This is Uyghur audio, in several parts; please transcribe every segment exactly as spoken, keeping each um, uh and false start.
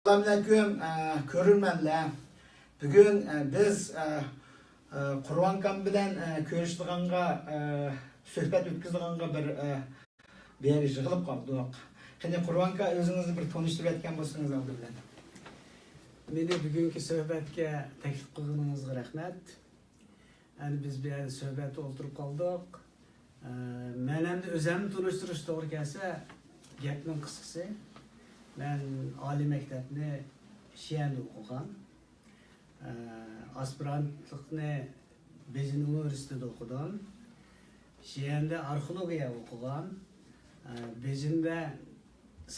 ئەسسالامۇئەلەيكۇم، ئە، كۆرۈرمەنلەر. بۈگۈن، ئە، بىز، ئە، ئە، قۇرۋانكام بىلەن، ئە، كۆرۈشىدىغانغا، ئە، سۆھبەت ئۆتكۈزىدىغانغا بىر، ئە، بىر يەرگە يىغىلىپ قالدۇق. قېنى، قۇرۋانكا، ئۆزىڭىزنى بىر تونۇشتۇرۇۋەتكەن بولسىڭىز ئالدى بىلەن. مېنى بۈگۈنكى سۆھبەتكە تەكلىپ قىلغىنىڭىزغا رەھمەت. ئەنە بىز بۇ يەردە سۆھبەتتە ئولتۇرۇپ قالدۇق. ئە، مەن ئەمدى ئۆزۈمنى تونۇشتۇرۇش توغرا كەلسە، گەپنىڭ قىسقىسى، مەن ئالىي مەكتەپنى شيەندە ئوقۇغان. ئە، ئاسپىرانتلىقنى بېيجىڭ ئۇنىۋېرسىتېتىدا ئوقۇدۇم. شيەندە ئارخېئولوگىيە ئوقۇغان. ئە، بېيجىڭدە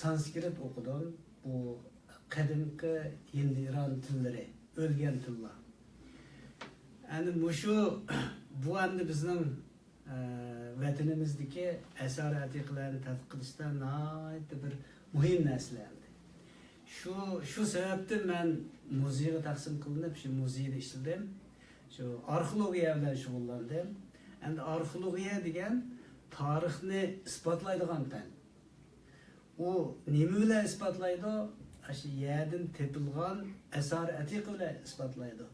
سانسكرىت ئوقۇدۇم. بۇ قەدىمكى ھىندى ئىران تىللىرى، ئۆلگەن تىللار. ئەنە مۇشۇ، بۇ ئەمدى بىزنىڭ، ئە، ۋەتىنىمىزدىكى ئەسارى ئەتىقىلەرنى تەتقىق قىلىشتا ناھايىتى بىر مۇھىم نەرسىلەر ئەمدى. شۇ، شۇ سەۋەبتىن مەن مۇزېيغا تەقسىم قىلىنىپ، شۇ مۇزېيدا ئىشلىدىم. شۇ ئارخېئولوگىيە بىلەن شۇغۇللاندىم. ئەمدى ئارخېئولوگىيە دېگەن تارىخنى ئىسپاتلايدىغان پەن. ئۇ نېمە بىلەن ئىسپاتلايدۇ؟ ئاشۇ يەردىن تېپىلغان ئەسارى ئەتىقە بىلەن ئىسپاتلايدۇ.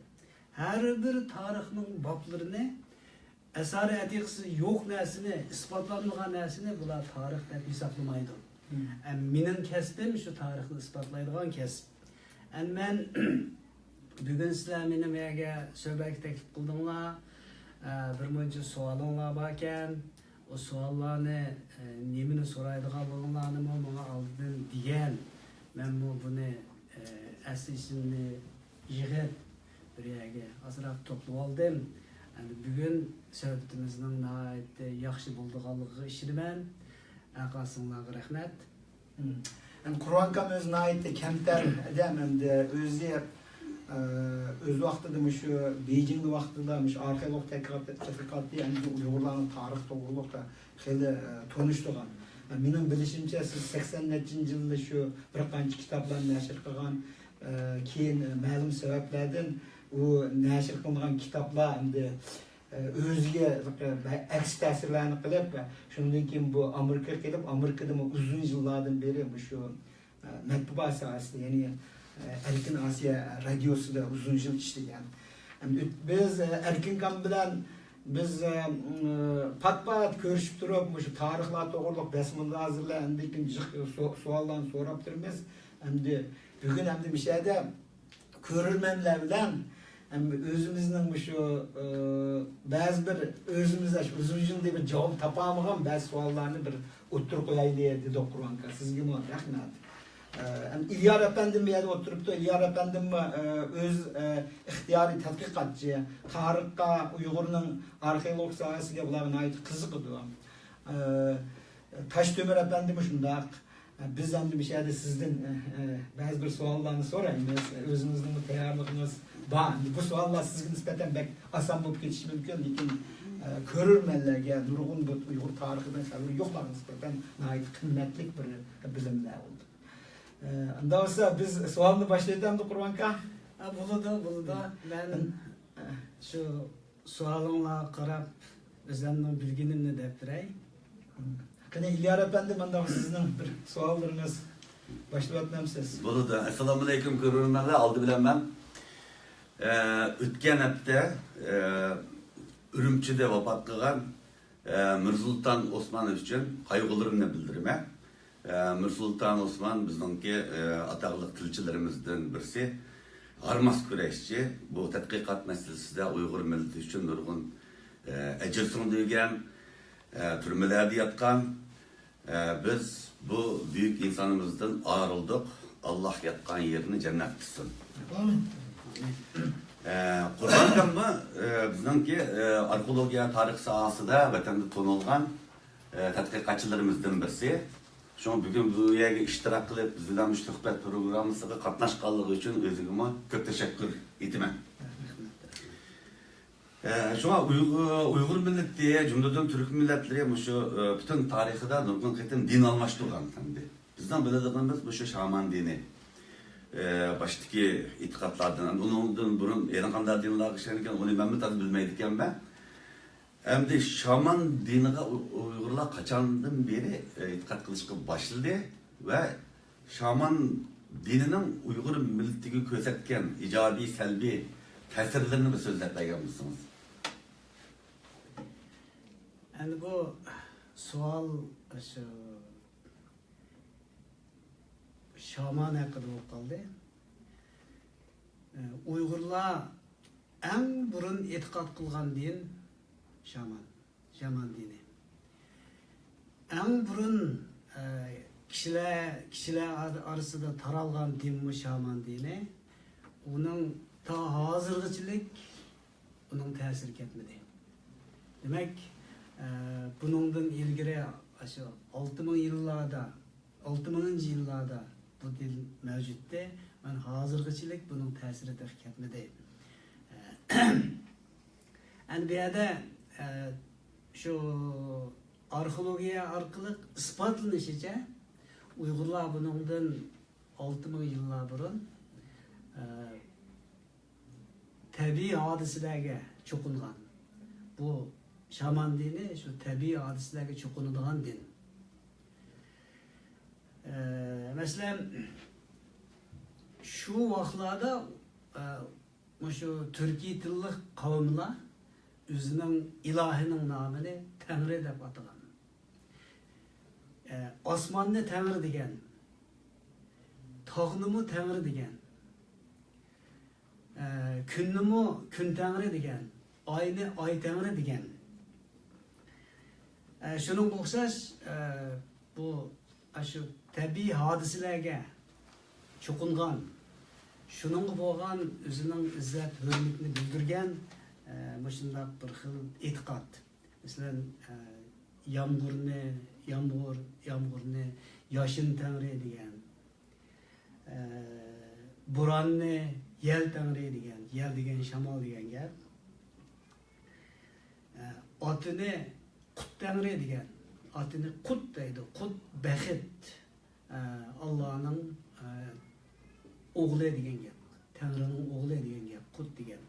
ھەر بىر تارىخنىڭ بابلىرىنى، ئەسارى ئەتىقىسى يوق نەرسىنى، ئىسپاتلانمىغان نەرسىنى بۇلار تارىخ دەپ ھېسابلىمايدۇ. مم. ئە، مېنىڭ كەسپىم شۇ تارىخنى ئىسپاتلايدىغان كەسىپ. ئەمدى مەن بۈگۈن سىلەر مېنى بۇ يەرگە سۆھبەتكە تەكلىپ قىلدىڭلار. ئە، بىر مۇنچە سوئالىڭلار باركەن. ئۇ سوئاللارنى، ئە، نېمىنى سورايدىغانلىقىڭلارنىمۇ ماڭا ئالدىن دېگەن. مەنمۇ بۇنى، ئە، ئەس-ئېسىمنى يىغىپ، بىر يەرگە ئازراق توپلىۋالدىم. ئەمدى بۈگۈن سۆھبىتىمىزنىڭ ناھايىتى ياخشى بولىدىغانلىقىغا ئىشىنىمەن. ھەرقايسىڭلارغا رەھمەت. مم. ئەمدى قۇرۋانكام ئۆزى ناھايىتى كەمتەر ئادەم، ئەمدى ئۆزى، ئە، ئۆز ۋاقتىدا مۇشۇ بېيجىڭ ۋاقتىدا مۇشۇ ئارخېئولوگ تەتقىقات، تەتقىقاتى، ئەمدى ئۇيغۇرلارنىڭ تارىخى توغرۇلۇق خېلى، ئە، تونۇشتۇرغان. مېنىڭ بىلىشىمچە، سىز سەكسەن نەچچىنچى يىلى شۇ بىر قانچە كىتابلارنى نەشر قىلغان، ئە، كېيىن، ئە، مەلۇم سەۋەبلەردىن ئۇ نەشر قىلىنغان كىتابلار ئەمدى ئۆزىگە ئەكس تەسىرلەرنى قىلىپ، شۇندىن كېيىن بۇ ئامېرىكىغا كېلىپ، ئامېرىكىدىمۇ ئۇزۇن يىللاردىن بېرى مۇشۇ، ئە، مەتبۇئات ساھەسىدە، يەنى، ئە، ئەركىن ئاسىيا رادىيوسىدا ئۇزۇن يىل ئىشلىگەن. ئەمدى بىز، ئە، ئەركىنكام بىلەن بىز، ئە، م، پات-پات كۆرۈشۈپ تۇرۇپ، مۇشۇ تارىخلار توغرۇلۇق بەس مۇنازىرىلەر، ئاندىن كېيىن جىق سو-، سوئاللارنى سوراپ تۇرىمىز. ئەمدى بۈگۈن ئەمدى مۇشۇ يەردە كۆرۈرمەنلەر بىلەن ھەم ئۆزىمىزنىڭ مۇشۇ، ئى، بەزى بىر ئۆزىمىز ئاشۇ ئۇزۇن يىلدىن بىر جاۋاب تاپالمىغان بەزى سوئاللارنى بىر ئوتتۇرىغا قويايلى دېدۇق، قۇرۋانكا. سىزگىمۇ رەھمەت. ئى، ھەم ئىليار ئەپەندىم بۇ يەردە ئولتۇرۇپتۇ. ئىليار ئەپەندىممۇ، ئى، ئۆز، ئى، ئىختىيارىي تەتقىقاتچى، تارىخقا، ئۇيغۇرنىڭ ئارخېئولوگ ساھەسىگە بۇلارغا ناھايىتى قىزىقىدۇ. ئى، تاشتۆمۈر ئەپەندىمۇ شۇنداق. بىز ئەمدى مۇشۇ يەردە سىزدىن، ئە، ئە، بەزى بىر سوئاللارنى سورايمىز. ئۆزىڭىزنىڭمۇ تەييارلىقىڭىز بار. بۇ سوئاللار سىزگە نىسبەتەن بەك ئاسان بولۇپ كېتىشى مۇمكىن، لېكىن، ئە، كۆرۈرمەنلەرگە، نۇرغۇن بۇ ئۇيغۇر تارىخىدىن خەۋىرى يوقلارغا نىسبەتەن ناھايىتى قىممەتلىك بىر بىلىملەر بولدى. ئە، ئۇنداق بولسا بىز سوئالنى باشلايلى ئەمدى، قۇرۋانكا. ئا، بولىدۇ، بولىدۇ. مەن ئە، شۇ سوئالىڭلارغا قاراپ، ئۆزۈمنىڭ بىلگىنىمنى دەپ بېرەي. قېنى، ئىليار ئەپەندى، مانداق سىزنىڭ بىر سوئاللىرىڭىز، باشلىۋەتمەمسىز؟ بولىدۇ. ئەسسالامۇئەلەيكۇم، كۆرۈرمەنلەر. ئالدى بىلەن مەن، ئە، ئۆتكەن ھەپتە، ئە، ئۈرۈمچىدە ۋاپات قىلغان، ئە، مىرسۇلتان ئوسمان ئۈچۈن قايغۇلىرىمنى بىلدۈرىمەن. ئە، مىرسۇلتان ئوسمان بىزنىڭكى، ئە، ئاتاقلىق تىلچىلىرىمىزدىن بىرسى، ھارماس كۈرەشچى. بۇ تەتقىقات مەسىلىسىدە ئۇيغۇر مىللىتى ئۈچۈن نۇرغۇن، ئە، ئەجىر سىڭدۈرگەن، ئە، تۈرمىلەردە ياتقان. ئە، بىز بۇ بۈيۈك ئىنسانىمىزدىن ئايرىلدۇق. ئاللاھ ياتقان يېرىنى جەننەت قىلسۇن. ئامىن. ئە، قۇربان ئاكاممۇ، ئە، بىزنىڭكى، ئە، ئارخېئولوگىيە تارىخ ساھەسىدە ۋەتەندە تونۇلغان، ئە، تەتقىقاتچىلىرىمىزدىن بىرسى. شۇڭا بۈگۈن بۇ يەرگە ئىشتىراك قىلىپ، بىز بىلەن مۇشۇ سۆھبەت پروگراممىسىغا قاتناشقانلىقى ئۈچۈن ئۆزىگىمۇ كۆپ تەشەككۈر ئېيتىمەن. ئە، شۇڭا ئۇيغۇر، ئۇيغۇر مىللىتى، جۈملىدىن تۈرك مىللەتلىرى مۇشۇ، ئە، پۈتۈن تارىخىدا نۇرغۇن قېتىم دىن ئالماشتۇرغان ئەمدى. بىزنىڭ بىلىدىغىنىمىز مۇشۇ شامان دىنى. ئە، باشتىكى ئېتىقادلاردىن، ئۇنىڭدىن بۇرۇن يەنە قانداق دىنلارغا ئىشەنگەن، ئۇنى مەنمۇ تازا بىلمەيدىكەنمەن. ئەمدى شامان دىنىغا ئۇ-، ئۇيغۇرلار قاچاندىن بېرى، ئە، ئېتىقاد قىلىشقا باشلىدى ۋە شامان دىنىنىڭ ئۇيغۇر مىللىتىگە كۆرسەتكەن ئىجابىي، سەلبىي تەسىرلىرىنى بىر سۆزلەپ بەرگەن بولسىڭىز. ئەمدى بۇ سوئال شۇ شامان ھەققىدە بولۇپ قالدى. ئۇيغۇرلار ئەڭ بۇرۇن ئېتىقاد قىلغان دىن شامان، شامان دىنى. ئەڭ بۇرۇن، ئە، كىشىلەر، كىشىلەر ئار-، ئارىسىدا تارالغان دىنمۇ شامان دىنى. ئۇنىڭ تا ھازىرغىچىلىك ئۇنىڭ تەسىرى كەتمىدى. دېمەك، ئە، بۇنىڭدىن ئىلگىرى ئاشۇ ئالتە مىڭ يىللاردا، ئالتە مىڭىنچى يىللاردا بۇ دىن مەۋجۇتتى. مانا ھازىرغىچىلىك بۇنىڭ تەسىرى تېخى كەتمىدى. ئەمدى بۇ يەردە، ئە، شۇ ئارخېئولوگىيە ئارقىلىق ئىسپاتلىنىشىچە، ئۇيغۇرلار بۇنىڭدىن ئالتە مىڭ يىللار بۇرۇن، ئە، تەبىئىي ھادىسىلەرگە چوقۇنغان. بۇ شامان دىنى شۇ تەبىئىي ھادىسىلەرگە چوقۇنىدىغان دىن. ئە، مەسىلەن، شۇ ۋاقىتلاردا، ئە، مۇشۇ تۈركىي تىللىق قەۋملەر ئۆزىنىڭ ئىلاھىنىڭ نامىنى تەڭرى دەپ ئاتىغان. ئە، ئاسماننى تەڭرى دېگەن، تاغنىمۇ تەڭرى دېگەن، ئە، كۈننىمۇ كۈن تەڭرى دېگەن، ئاينى ئاي تەڭرى دېگەن. ئە، شۇنىڭغا ئوخشاش، ئە، بۇ ئاشۇ تەبىئىي ھادىسىلەرگە چوقۇنغان، شۇنىڭغا بولغان ئۆزىنىڭ ئىززەت ھۆرمىتىنى بىلدۈرگەن، ئە، مۇشۇنداق بىر خىل ئېتىقاد. مەسىلەن، ئە، يامغۇرنى، يامغۇر، يامغۇرنى ياشىن تەڭرى دېگەن، ئە، بوراننى يەل تەڭرى دېگەن، يەل دېگەن شامال دېگەن گەپ. ئە، ئاتىنى قۇت تەڭرى دېگەن، ئاتىنى قۇت دەيدۇ، قۇت بەخت، ئە، ئاللانىڭ، ئە، ئوغلى دېگەن گەپ، تەڭرىنىڭ ئوغلى دېگەن گەپ، قۇت دېگەن.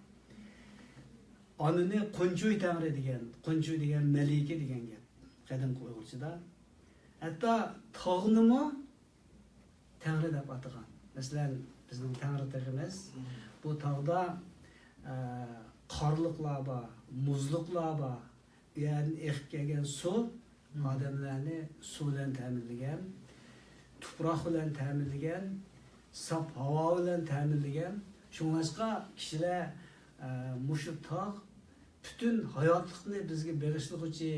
ئانىنى قۇنچۇي تەڭرى دېگەن، قۇنچۇي دېگەن مەلىكە دېگەن گەپ قەدىمكى ئۇيغۇرچىدا. ھەتتا تاغنىمۇ تەڭرى دەپ ئاتىغان. مەسىلەن، بىزنىڭ تەڭرى تېغىمىز، بۇ تاغدا، ئە، قارلىقلار بار، مۇزلۇقلار بار. ئۇ يەردىن ئېقىپ كەلگەن سۇ، ئادەملەرنى سۇ بىلەن تەمىنلىگەن، تۇپراق بىلەن تەمىنلىگەن، ساپ ھاۋا بىلەن تەمىنلىگەن. شۇڭلاشقا كىشىلەر، ئە، مۇشۇ تاغ پۈتۈن ھاياتلىقنى بىزگە بېغىشلىغۇچى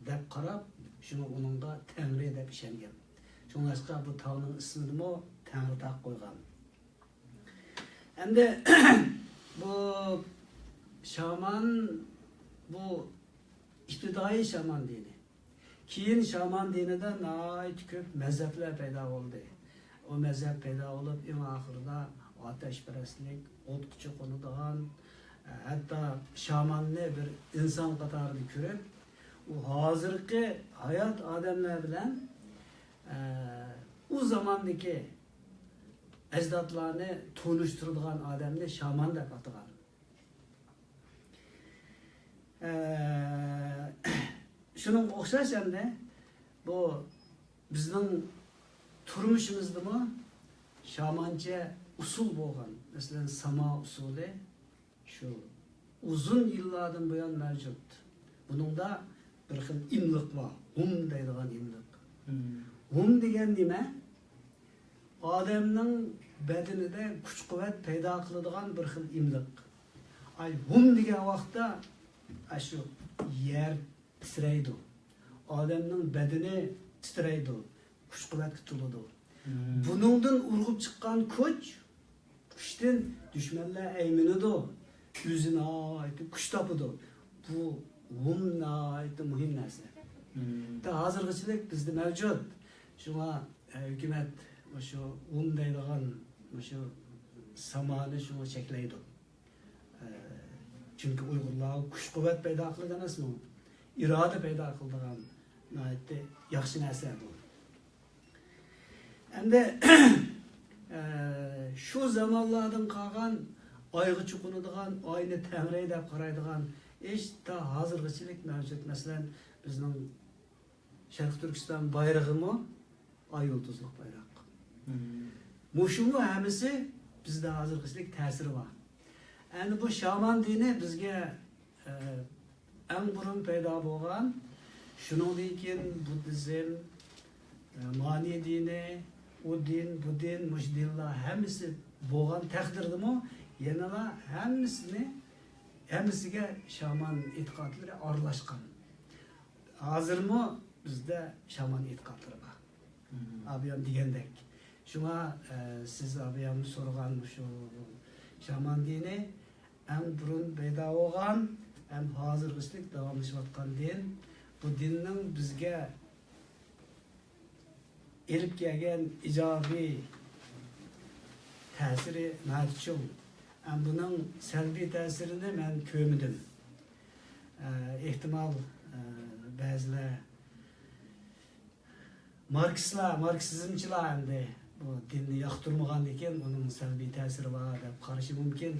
دەپ قاراپ، شۇڭا ئۇنىڭغا تەڭرى دەپ ئىشەنگەن. شۇڭلاشقا بۇ تاغنىڭ ئىسمىنىمۇ تەڭرى تاغ قويغان. ئەمدى بۇ شامان، بۇ ئىپتىدائىي شامان دىنى. كېيىن شامان دىنىدا ناھايىتى كۆپ مەزھەپلەر پەيدا بولدى. ئۇ مەزھەپ پەيدا بولۇپ، ئەڭ ئاخىرىدا ئاتەشپەرەسلىك، ئوتقا چوقۇنىدىغان، ھەتتا شاماننى بىر ئىنسان قاتارىدا كۆرۈپ، ئۇ ھازىرقى ھايات ئادەملەر بىلەن، ئە، ئۇ زاماندىكى ئەجدادلارنى تونۇشتۇرىدىغان ئادەمنى شامان دەپ ئاتىغان. ئە، شۇنىڭغا ئوخشاش ئەمدى بۇ بىزنىڭ تۇرمۇشىمىزدىمۇ شامانچە ئۇسۇل بولغان. مەسىلەن، ساما ئۇسۇلى، شۇ ئۇزۇن يىللاردىن بۇيان مەۋجۇت. بۇنىڭدا بىر خىل ئىملىق بار، ھۇم دەيدىغان ئىملىق. ھۇم دېگەن نېمە؟ ئادەمنىڭ بەدىنىدە كۈچ-قۇۋۋەت پەيدا قىلىدىغان بىر خىل ئىملىق. ئاي، ھۇم دېگەن ۋاقىتتا، ئاشۇ يەر تىترەيدۇ. ئادەمنىڭ بەدىنى تىترەيدۇ، كۈچ-قۇۋۋەتكە تولىدۇ. بۇنىڭدىن ئۇرغۇپ چىققان كۈچ، كۈچتىن دۈشمەنلەر ئەيمىنىدۇ. ئۆزى ناھايىتى كۈچ تاپىدۇ. بۇ ھۇم ناھايىتى مۇھىم نەرسە. تا ھازىرغىچىلىك بىزدە مەۋجۇت. شۇڭا، ئە، ھۆكۈمەت مۇشۇ ھۇم دەيدىغان مۇشۇ سامانى شۇڭا چەكلەيدۇ. ئە، چۈنكى ئۇيغۇرلارغا كۈچ-قۇۋۋەت پەيدا قىلىدۇ ئەمەسمۇ؟ ئىرادە پەيدا قىلىدىغان ناھايىتى ياخشى نەرسە بۇ. ئەمدى، ئە، شۇ زامانلاردىن قالغان ئايغا چوقۇنىدىغان، ئاينى تەڭرى دەپ قارايدىغان ئىش تا ھازىرغىچىلىك مەۋجۇت. مەسىلەن، بىزنىڭ شەرقىي تۈركىستان بايرىقىمۇ ئاي يۇلتۇزلۇق بايراق. مۇشۇمۇ ھەممىسى بىزدە ھازىرغىچىلىك تەسىرى بار. ئەنە بۇ شامان دىنى بىزگە، ئە، ئەڭ بۇرۇن پەيدا بولغان، شۇنىڭدىن كېيىن بۇددىزم، ئە، مانى دىنى، ئۇ دىن، بۇ دىن، مۇشۇ دىنلار ھەممىسى بولغان تەقدىردىمۇ يەنىلا ھەممىسىنى، ھەممىسىگە شامان ئېتىقادلىرى ئارىلاشقان. ھازىرمۇ بىزدە شامان ئېتىقادلىرى بار. ئابىيام دېگەندەك. شۇڭا، ئە، سىز ئابىيام سورىغان مۇشۇ شامان دىنى ئەڭ بۇرۇن پەيدا بولغان ھەم ھازىرغىچىلىك داۋاملىشىۋاتقان دىن. بۇ دىننىڭ بىزگە ئېلىپ كەلگەن ئىجابىي تەسىرى ناھايىتى چوڭ. ئەمما بۇنىڭ سەلبىي تەسىرىنى مەن كۆرمىدىم. ئە، ئېھتىمال، ئە، بەزىلەر ماركسلار، ماركسىزمچىلار ئەمدى بۇ دىننى ياقتۇرمىغاندىكىن ئۇنىڭ سەلبىي تەسىرى بار دەپ قارىشى مۇمكىن.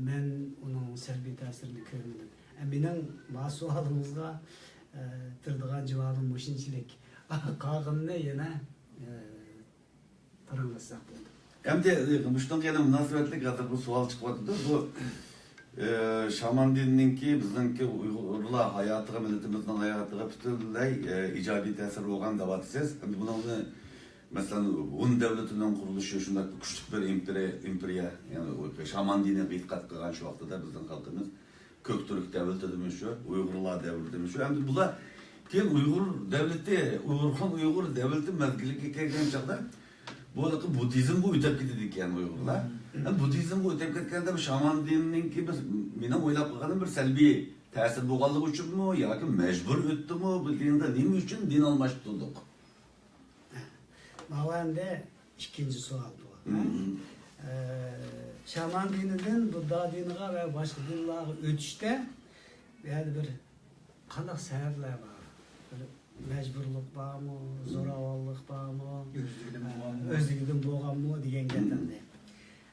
مەن ئۇنىڭ سەلبىي تەسىرىنى كۆرمىدىم. ئە، مېنىڭ ما سوئالىڭىزغا، ئە، بېرىدىغان جاۋابىم مۇشۇنچىلىك. قالغىنىنى يەنە، ئە، پاراڭلاشساق بولىدۇ. ئەمدى، ئە، مۇشۇنىڭغا يەنە مۇناسىۋەتلىك ھازىر بىر سوئال چىقىۋاتىدۇ. بۇ، ئە، شامان دىنىنىڭكى بىزنىڭكى ئۇيغۇرلار ھاياتىغا، مىللىتىمىزنىڭ ھاياتىغا پۈتۈنلەي، ئە، ئىجابىي تەسىرى بولغان دەۋاتىسىز. ئەمدى بۇنىڭنى، مەسىلەن، ھۇن دەۋلىتىنىڭ قۇرۇلۇشى شۇنداق كۈچلۈك بىر ئىمپېرىيە، ئىمپېرىيە، يەنى شامان دىنىغا ئېتىقاد قىلغان شۇ ۋاقتىدا بىزنىڭ خەلقىمىز كۆك تۈرك دەۋلىتىدىمۇ شۇ، ئۇيغۇرلار دەۋرىدىمۇ شۇ. ئەمدى بۇلار كېيىن ئۇيغۇر دەۋلىتى، ئۇيغۇرخان ئۇيغۇر دەۋلىتى مەزگىلىگە كەلگەن چاغدا بۇ ھېلىقى بۇددىزمغا ئۆتۈپ كېتىدىكەن ئۇيغۇرلار. ھەم بۇددىزمغا ئۆتۈپ كەتكەندە بۇ شامان دىنىنىڭكى بىر، مېنىڭ ئويلاپ قالغىنىم بىر سەلبىي تەسىر بولغانلىقى ئۈچۈنمۇ ياكى مەجبۇر ئۆتتىمۇ بۇ دىندا، نېمە ئۈچۈن دىن ئالماشتۇردۇق؟ ماۋۇ ئەمدى ئىككىنچى سوئال بۇ. مم. ئە، شامان دىنىدىن بۇددا دىنىغا ۋە باشقا دىنلارغا ئۆتۈشتە بۇ يەردە بىر قانداق سەۋەبلەر بار؟ بىر مەجبۇرلۇق بارمۇ؟ زوراۋانلىق بارمۇ؟ ئۆزلۈكىدىن بولغانمۇ؟ ئۆزلۈكىدىن بولغانمۇ دېگەن گەپ ئەمدى.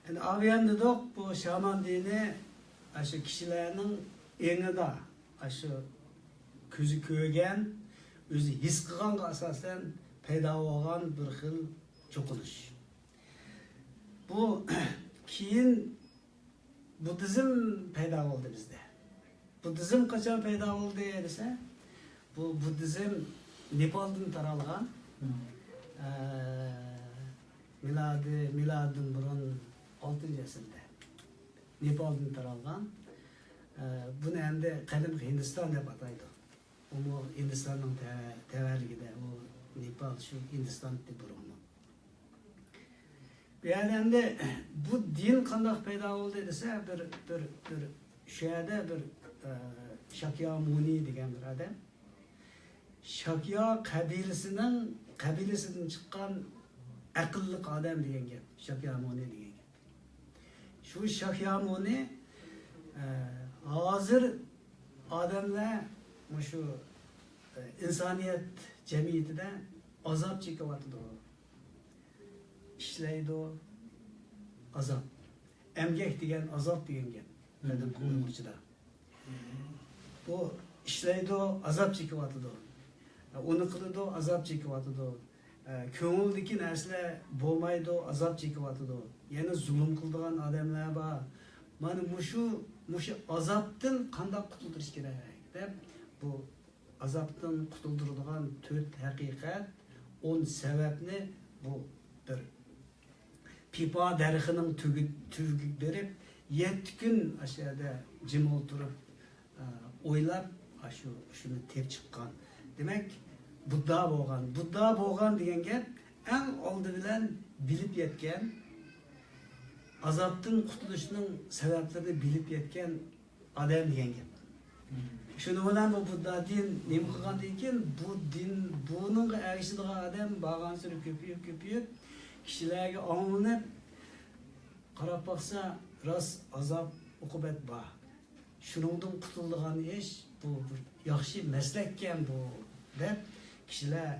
ئەمدى ئاۋۇ يەردە دېدۇق، بۇ شامان دىنى ئاشۇ كىشىلەرنىڭ ئېڭىدا، ئاشۇ كۆزى كۆرگەن، ئۆزى ھېس قىلغانغا ئاساسەن پەيدا بولغان بىر خىل چوقۇنۇش. بۇ كېيىن بۇددىزم پەيدا بولدى بىزدە. بۇددىزم قاچان پەيدا بولدى دېسە، بۇ بۇددىزم نېپالدىن تارالغان. ئە، مىلادى، مىلادىدىن بۇرۇن ئالتىنچى ئەسىردە نېپالدىن تارالغان. ئە، بۇنى ئەمدى قەدىمكى ھىندىستان دەپ ئاتايدۇ. ئۇمۇ ھىندىستاننىڭ تە-، تەۋەلىكىدە، ئۇ نېپال شۇ ھىندىستان ئىدى بۇرۇنمۇ. بۇ يەردە ئەمدى بۇ دىن قانداق پەيدا بولدى دېسە، بىر، بىر، بىر شۇ يەردە بىر، ئە، شاكيامۇنى دېگەن بىر ئادەم. شاكيا قەبىلىسىنىڭ، قەبىلىسىدىن چىققان ئەقىللىق ئادەم دېگەن گەپ، شاكيامۇنى دېگەن گەپ. شۇ شاكيامۇنى، ئە، ھازىر ئادەملەر مۇشۇ، ئە، ئىنسانىيەت جەمئىيىتىدە ئازاب چېكىۋاتىدۇ. ئىشلەيدۇ، ئازاب. ئەمگەك دېگەن ئازاب دېگەن گەپ. قەدىمكى ئۇيغۇرچىدا. بۇ ئىشلەيدۇ، ئازاب چېكىۋاتىدۇ. ئۇنى قىلىدۇ، ئازاب چېكىۋاتىدۇ. كۆڭۈلدىكى نەرسىلەر بولمايدۇ، ئازاب چېكىۋاتىدۇ. يەنە زۇلۇم قىلىدىغان ئادەملەر بار. مانا مۇشۇ، مۇشۇ ئازابتىن قانداق قۇتۇلدۇرۇش كېرەك دەپ، بۇ ئازابتىن قۇتۇلدۇرىدىغان تۆت ھەقىقەت، ئون سەۋەبنى بۇ بىر پىپا دەرىخىنىڭ تۈگى، تۈۋىگە بېرىپ، يەتتە كۈن ئاشۇ يەردە جىم ئولتۇرۇپ، ئە، ئويلاپ، ئاشۇ، شۇنى تېپىپ چىققان. دېمەك، بۇددا بولغان. بۇددا بولغان دېگەن گەپ ئەڭ ئالدى بىلەن بىلىپ يەتكەن، ئازابتىن قۇتۇلۇشنىڭ سەۋەبلىرىنى بىلىپ يەتكەن ئادەم دېگەن گەپ. شۇنىڭ بىلەن بۇ بۇددا دىن نېمە قىلغاندىن كېيىن، بۇ دىن، بۇنىڭغا ئەگىشىدىغان ئادەم بارغانسېرى كۆپىيىپ، كۆپىيىپ، كىشىلەرگە ئاڭلىنىپ، قاراپ باقسا، راست ئازاب، ئوقۇبەت بار. شۇنىڭدىن قۇتۇلىدىغان ئىش، بۇ بىر ياخشى مەسلەككەن بۇ، دەپ كىشىلەر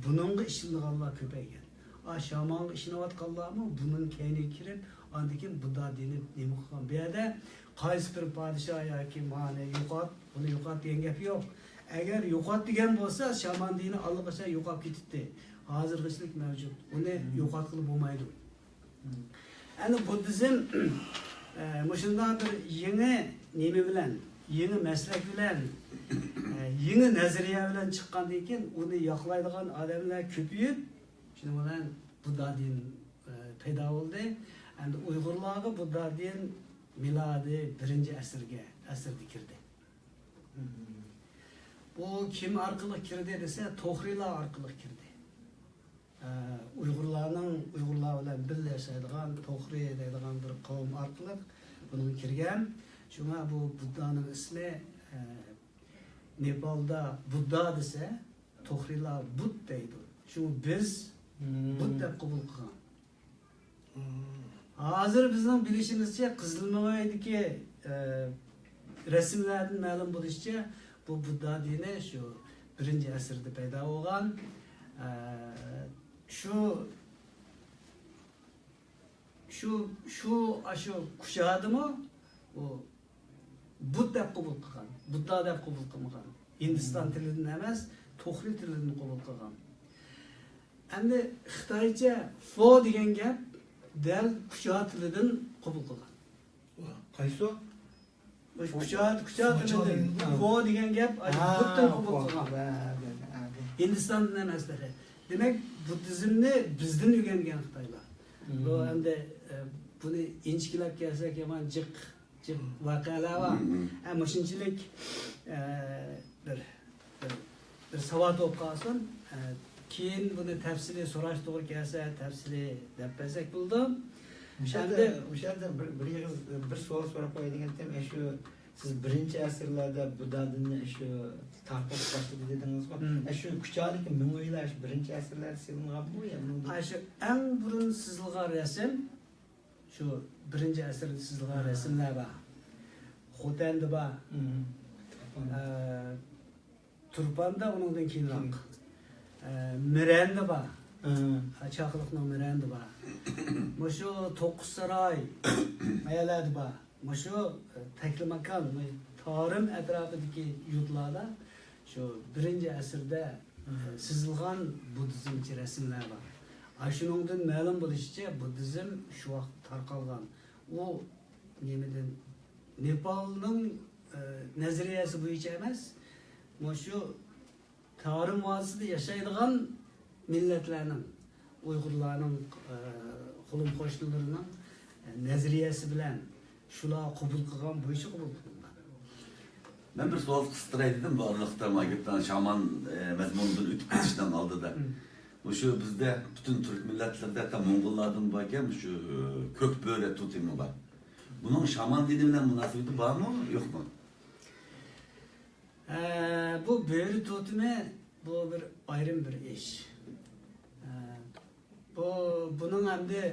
بۇنىڭغا ئىشىنىدىغانلار كۆپەيگەن. ئا، شامانغا ئىشىنىۋاتقانلارمۇ بۇنىڭ كەينىگە كىرىپ، ئاندىن كېيىن بۇددا دىنى نېمە قىلغان؟ بۇ يەردە قايسى بىر پادىشاھ ياكى مانى يوقات، بۇنى يوقات دېگەن گەپ يوق. ئەگەر يوقات دېگەن بولسا، شامان دىنى ئاللىقاچان يوقاپ كېتىتتى. ھازىرغىچىلىك مەۋجۇت. ئۇنى يوقاتقىلى بولمايدۇ. ئەنە بۇددىزم، ئە، مۇشۇنداق بىر يېڭى نېمە بىلەن، يېڭى مەسلەك بىلەن، ئە، يېڭى نەزەرىيە بىلەن چىققاندىن كېيىن، ئۇنى ياقلايدىغان ئادەملەر كۆپىيىپ، شۇنىڭ بىلەن بۇددا دىن، ئە، پەيدا بولدى. ئەمدى ئۇيغۇرلارغا بۇددا دىن مىلادىي بىرىنچى ئەسىرگە، ئەسىردە كىردى. بۇ كىم ئارقىلىق كىردى دېسە، توخرىلار ئارقىلىق كىردى. ئە، ئۇيغۇرلارنىڭ، ئۇيغۇرلار بىلەن بىللە ياشايدىغان توخرى دەيدىغان بىر قەۋم ئارقىلىق بۇنىڭغا كىرگەن. شۇڭا بۇ بۇددانىڭ ئىسمى، ئە، نېپالدا بۇددا دېسە، توخرىلار بۇت دەيدۇ. شۇڭا بىز بۇت دەپ قوبۇل قىلغان. ھازىر بىزنىڭ بىلىشىمىزچە، قىزىلمۆگەيدىكى، ئە، رەسىملەردىن مەلۇم بولۇشىچە، بۇ بۇددا دىنى شۇ بىرىنچى ئەسىردە پەيدا بولغان. ئە، شۇ، شۇ، شۇ، ئاشۇ كۇچادىمۇ ئۇ بۇت دەپ قوبۇل قىلغان، بۇددا دەپ قوبۇل قىلمىغان. ھىندىستان تىلىدىن ئەمەس، توخرى تىلىدىن قوبۇل قىلغان. ئەمدى خىتايچە فو دېگەن گەپ دەل كۇچا تىلىدىن قوبۇل قىلغان. قايسى؟ مۇشۇ كۇچا، كۇچا تىلىدىن فو دېگەن گەپ ئاشۇ بۇتتىن قوبۇل قىلغان. ھىندىستاندىن ئەمەس تېخى. دېمەك، بۇددىزمنى بىزدىن ئۆگەنگەن خىتايلار. بۇ ئەمدى، ئە، بۇنى ئىنچىكىلەپ كەلسەك يامان جىق جىق ۋەقەلەر بار. ھە، مۇشۇنچىلىك، ئە، بىر، بىر، بىر ساۋات بولۇپ قالسۇن. ئە، كېيىن بۇنى تەپسىلىي سوراش توغرا كەلسە، تەپسىلىي دەپ بەرسەك بولىدۇ. مۇشۇ يەردە، ئەمدى مۇشۇ يەردە بىر، بىر ئېغىز، بىر سوئال سوراپ قوياي دېگەنتىم. ئە، شۇ سىز بىرىنچى ئەسىرلەردە بۇددا دىنى شۇ تارقىلىش باشلىدى دېدىڭىزغۇ. ئە، شۇ كۇچادىكى مۆڭۈيلەر شۇ بىرىنچى ئەسىرلەردە سېلىنغانمۇ يا بۇنىڭدىن؟ ئە، شۇ ئەڭ بۇرۇن سىزىلغان رەسىم شۇ بىرىنچى ئەسىردە سىزىلغان رەسىملەر بار. خوتەندە بار. ئە، تۇرپاندا ئۇنىڭدىن كېيىنراق. ئە، مىرەندە بار. ئە، چاقىلىقنىڭ مىرەندە بار. مۇشۇ توققۇز ساراي، مايەلەردە بار. مۇشۇ، ئە، تەكلىماكان، تارىم ئەتراپىدىكى يۇرتلاردا شۇ بىرىنچى ئەسىردە، ئە، سىزىلغان بۇددىزمچە رەسىملەر بار. ئاشۇنىڭدىن مەلۇم بولۇشىچە، بۇددىزم شۇ ۋاقىت تارقالغان. ئۇ نېمىدىن؟ نېپالنىڭ، ئە، نەزەرىيەسى بويىچە ئەمەس، مۇشۇ تارىم ۋادىسىدا ياشايدىغان مىللەتلەرنىڭ، ئۇيغۇرلارنىڭ، ئە، قولۇم قوشنىلىرىنىڭ، ئە، نەزەرىيەسى بىلەن شۇلار قوبۇل قىلغان بويىچە قوبۇل قىلىنغان. مەن بىر سوئال قىستۇراي دېدىم، بۇ ئارىلىقتا ما گەپتىن شامان، ئە، مەزمۇنىدىن ئۆتۈپ كېتىشنىڭ ئالدىدا. مۇشۇ بىزدە پۈتۈن تۈرك مىللەتلىرىدە ھەتتا موڭغۇللاردىن باركەن، مۇشۇ، ئە، كۆك بۆرە توتېمى بار. بۇنىڭ شامان دىنى بىلەن مۇناسىۋىتى بارمۇ، يوقمۇ؟ ئە، بۇ بۆرە توتېمى، بۇ بىر ئايرىم بىر ئىش. ئە، بۇ، بۇنىڭ ئەمدى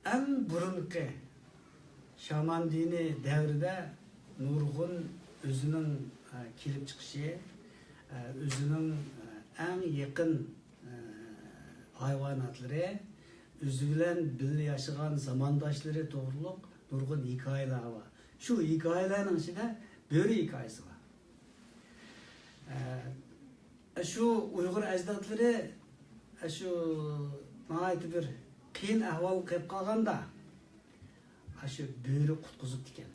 ئەڭ بۇرۇنقى شامان دىنى دەۋرىدە نۇرغۇن ئۆزىنىڭ، ئە، كېلىپ چىقىشى، ئە، ئۆزىنىڭ، ئە، ئەڭ يېقىن، ئە، ھايۋاناتلىرى، ئۆزى بىلەن بىللە ياشىغان زامانداشلىرى توغرۇلۇق نۇرغۇن ھېكايىلەر بار. شۇ ھېكايىلەرنىڭ ئىچىدە بۆرە ھېكايىسى بار. ئە، شۇ ئۇيغۇر ئەجدادلىرى، ئە، شۇ ناھايىتى بىر قىيىن ئەھۋالغا كېلىپ قالغاندا، ئە، شۇ بۆرە قۇتقۇزۇپتىكەن.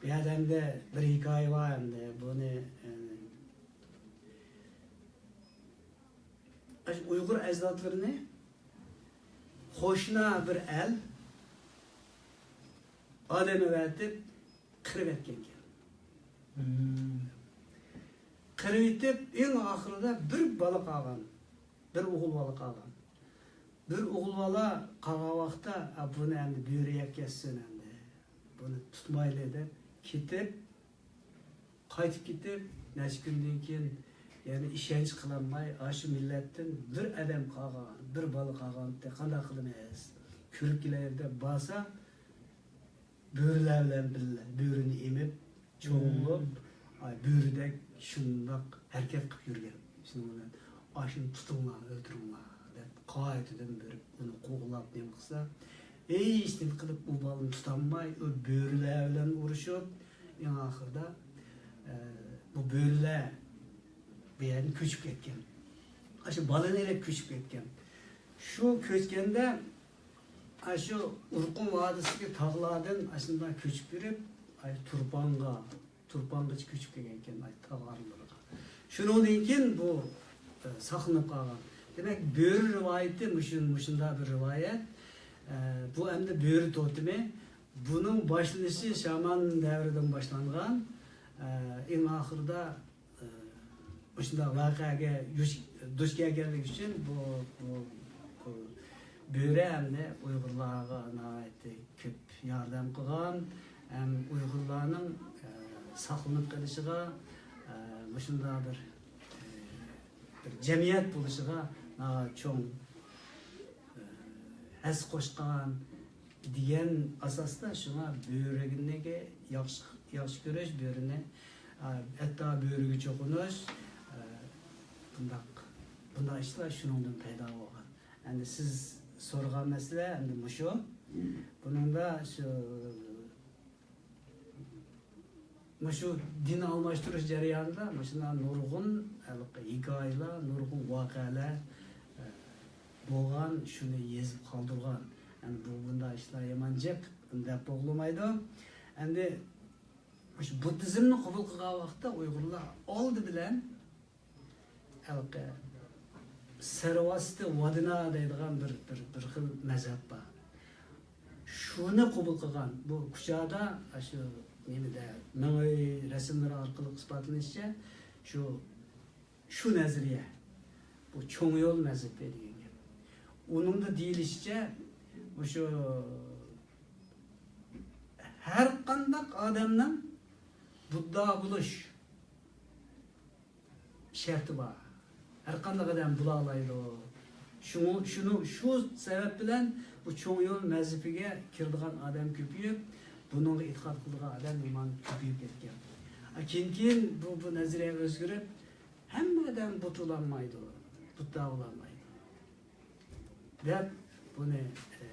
بۇ يەردە ئەمدى بىر ھېكايە بار ئەمدى. بۇنى، ئە، ئە، شۇ ئۇيغۇر ئەجدادلىرىنى قوشنا بىر ئەل ئادەم ئەۋەتىپ قىرىۋەتكەنكەن. قىرىۋېتىپ، ئەڭ ئاخىرىدا بىر بالا قالغان. بىر ئوغۇل بالا قالغان. بىر ئوغۇل بالا قالغان ۋاقىتتا، «ئا، بۇنى ئەمدى بۆرە يەپ كەتسۇن ئەمدى. بۇنى تۇتمايلى» دەپ كېتىپ، قايتىپ كېتىپ، نەچچە كۈندىن كېيىن يەنە ئىشەنچ قىلالماي، ئاشۇ مىللەتتىن بىر ئادەم قالغان، بىر بالا قالغانتى، قانداق قىلىمىز؟ كۆرۈپ كېلەيلى دەپ بارسا، بۆرىلەر بىلەن بىللە بۆرىنى ئېمىپ، چوڭ بولۇپ، ئاي، بۆرىدەك شۇنداق ھەرىكەت قىلىپ يۈرگەن. شۇنىڭ بىلەن، «ئاشۇنى تۇتۇڭلار، ئۆلتۈرۈڭلار» دەپ، قايتىدىن بېرىپ ئۇنى قوغلاپ نېمە قىلسا، ھېچنېمە قىلىپ، ئۇ بالىنى تۇتالماي، ئۇ بۆرىلەر بىلەن ئۇرۇشۇپ، ئەڭ ئاخىرىدا، ئە، بۇ بۆرىلەر بۇ يەردىن كۆچۈپ كەتكەن. ئاشۇ بالىنى ئېلىپ كۆچۈپ كەتكەن. شۇ كۆچكەندە، ئاشۇ ئورخۇن ۋادىسىدىكى تاغلاردىن ئاشۇنداق كۆچۈپ يۈرۈپ، ئاي، تۇرپانغا، تۇرپانغىچە كۆچۈپ كەلگەنكەن، ئاي، تاغ ئارىلىرىغا. شۇنىڭدىن كېيىن بۇ، ئە، ساقلىنىپ قالغان. دېمەك، بۆرە رىۋايىتى مۇشۇ، مۇشۇنداق بىر رىۋايەت. ئە، بۇ ئەمدى بۆرە توتېمى. بۇنىڭ باشلىنىشى شامان دەۋرىدىن باشلانغان. ئە، ئەڭ ئاخىرىدا، ئە، مۇشۇنداق ۋەقەگە يۈش-، دۇچ كەلگەنلىكى ئۈچۈن بۇ، بۇ، بۇ بۆرە ئەمدى ئۇيغۇرلارغا ناھايىتى كۆپ ياردەم قىلغان ھەم ئۇيغۇرلارنىڭ، ئە، ساقلىنىپ قېلىشىغا، ئە، مۇشۇنداق بىر، ئە، بىر جەمئىيەت بولۇشىغا ناھايىتى چوڭ، ئە، ھەسسە قوشقان دېگەن ئاساستا شۇڭا بۆرىنى ياخشى، ياخشى كۆرۈش، بۆرىنى، ئە، ھەتتا بۆرىگە چوقۇنۇش، ئە، بۇنداق، بۇنداق ئىشلار شۇنىڭدىن پەيدا بولغان. ئەمدى سىز سورىغان مەسىلە ئەمدى مۇشۇ. بۇنىڭدا شۇ، مۇشۇ دىن ئالماشتۇرۇش جەريانىدا مۇشۇنداق نۇرغۇن ھېلىقى ھېكايىلەر، نۇرغۇن ۋەقەلەر، ئە، بولغان، شۇنى يېزىپ قالدۇرغان. ئەمدى بۇ، بۇنداق ئىشلار يامان جىق، بۇنى دەپ بولمايدۇ. ئەمدى مۇشۇ بۇددىزمنى قوبۇل قىلغان ۋاقىتتا ئۇيغۇرلار ئالدى بىلەن ھېلىقى سەرۋاستى ۋادىنا دەيدىغان بىر، بىر، بىر خىل مەزھەپ بار. شۇنى قوبۇل قىلغان. بۇ كۇچادا، شۇ نېمىدە، مىڭئۆي رەسىملىرى ئارقىلىق ئىسپاتلىنىشىچە، شۇ، شۇ نەزەرىيە، بۇ چوڭ يول مەزھىپى دېگەن گەپ. ئۇنىڭدا دېيىلىشىچە، مۇشۇ ھەر قانداق ئادەمنىڭ بۇددا بولۇش شەرتى بار. ھەر قانداق ئادەم بولالايدۇ. شۇ، شۇنىڭ، شۇ سەۋەب بىلەن بۇ چوڭ يول مەزھىپىگە كىرىدىغان ئادەم كۆپىيىپ، بۇنىڭغا ئېتىقاد قىلىدىغان ئادەم يامان كۆپىيىپ كەتكەن. كېيىن، كېيىن بۇ، بۇ نەزەرىيە ئۆزگىرىپ، ھەممە ئادەم بۇت بولالمايدۇ، بۇددا بولالمايدۇ دەپ، بۇنى، ئە،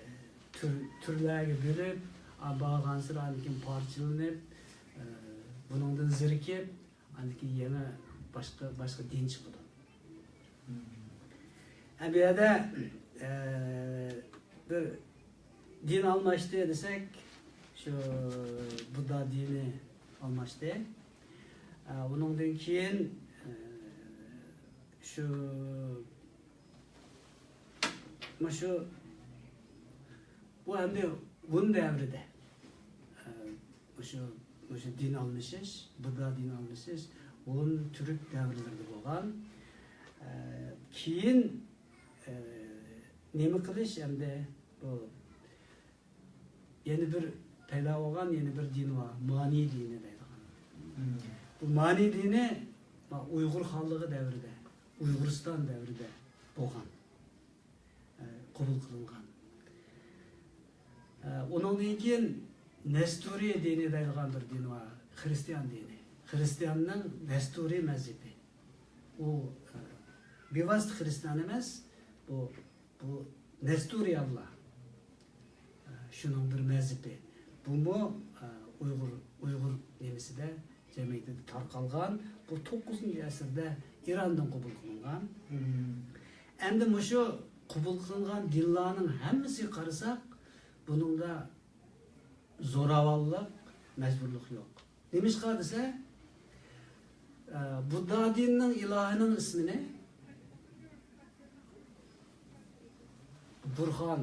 تۈر، تۈرلەرگە بۆلۈپ، ئا، بارغانسېرى ئاندىن كېيىن پارچىلىنىپ، ئە، بۇنىڭدىن زېرىكىپ، ئاندىن كېيىن يەنە باشقا، باشقا دىن چىقىدۇ. ھە، بۇ يەردە، ئە، بىر دىن ئالماشتى دېسەك، شۇ بۇددا دىنى ئالماشتى. ئە، ئۇنىڭدىن كېيىن، ئە، شۇ، مۇشۇ، بۇ ئەمدى ھون دەۋرىدە، ئە، مۇشۇ، مۇشۇ دىن ئالمىشىش، بۇددا دىن ئالمىشىش ھون، تۈرك دەۋرلىرىدە بولغان. ئە، كېيىن، ئە، نېمە قىلىش ئەمدى بۇ يەنە بىر پەيدا بولغان يەنە بىر دىن بار، مانى دىنى دەيدىغان. بۇ مانى دىنى، ما، ئۇيغۇر خانلىقى دەۋرىدە، ئۇيغۇرىستان دەۋرىدە بولغان، ئە، قوبۇل قىلىنغان. ئە، ئۇنىڭدىن كېيىن نەستۇرىي دىنى دەيدىغان بىر دىن بار، خىرىستىيان دىنى. خىرىستىياننىڭ نەستۇرىي مەزھىپى. ئۇ، ئە، بىۋاسىتە خىرىستىيان ئەمەس، بۇ بۇ نەستۇرىيانلار، ئە، شۇنىڭ بىر مەزھىپى. بۇمۇ، ئە، ئۇيغۇر، ئۇيغۇر نېمىسىدە، جەمئىيىتىدە تارقالغان. بۇ توققۇزىنچى ئەسىردە ئىراندىن قوبۇل قىلىنغان. ئەمدى مۇشۇ قوبۇل قىلىنغان دىنلارنىڭ ھەممىسىگە قارىساق، بۇنىڭدا زوراۋانلىق، مەجبۇرلۇق يوق. نېمىشقا دېسە، ئە، بۇددا دىنىنىڭ ئىلاھىنىڭ ئىسمىنى بۇرھان